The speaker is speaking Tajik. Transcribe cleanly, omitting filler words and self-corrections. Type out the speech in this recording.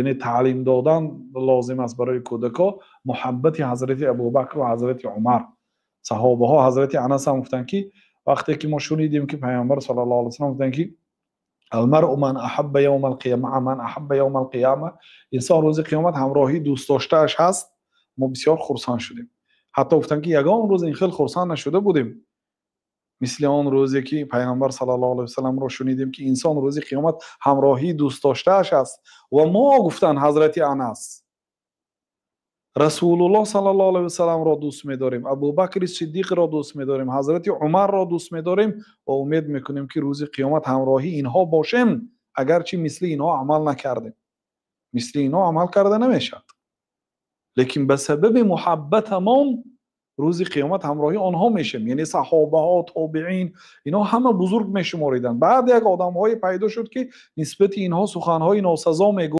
Яъне таълим додан лозим аст барои кӯдакҳо муҳаббати ҳазрати Абубакр ва ҳазрати Умар. Саҳобаҳо, ҳазрати Анас ҳам гуфтанд, ки вақте ки мо шунидем, ки Паёмбар саллаллоҳу алайҳи васаллам гуфтанд, ки المرء من أحب يوم القيامة من أحب يوم القيامة, инсон рӯзи қиёмат ҳамроҳии дӯстдоштааш ҳаст, мо бисёр хурсанд шудем. Ҳатто гуфтанд, ки ягон рӯз ин хел хурсанд нашуда будем, мисли он рӯзе ки Паёмбар саллаллоҳу алайҳи васалламро шунидем, ки инсон рӯзи қиёмат ҳамроҳии дӯстдоштааш аст. Ва мо, гуфтанд ҳазрати Анас, Расулуллоҳ саллаллоҳу алайҳи васалламро дӯст медорем, Абубакри Сиддиқро дӯст медорем, ҳазрати Умарро дӯст медорем ва умед мекунем, ки рӯзи қиёмат ҳамроҳии инҳо бошем, агарчи мисли инҳо амал накардем. Мисли инҳо амал карда намешавад, лекин ба сабаби муҳаббатамон рӯзи қиёмат ҳамроҳии онҳо мешавем. Яъне саҳобаҳо, тобеин, инҳо ҳама бузург мешумориданд. Баъд як одамҳое пайдо шуд, ки нисбати инҳо суханҳои носазо мегӯ.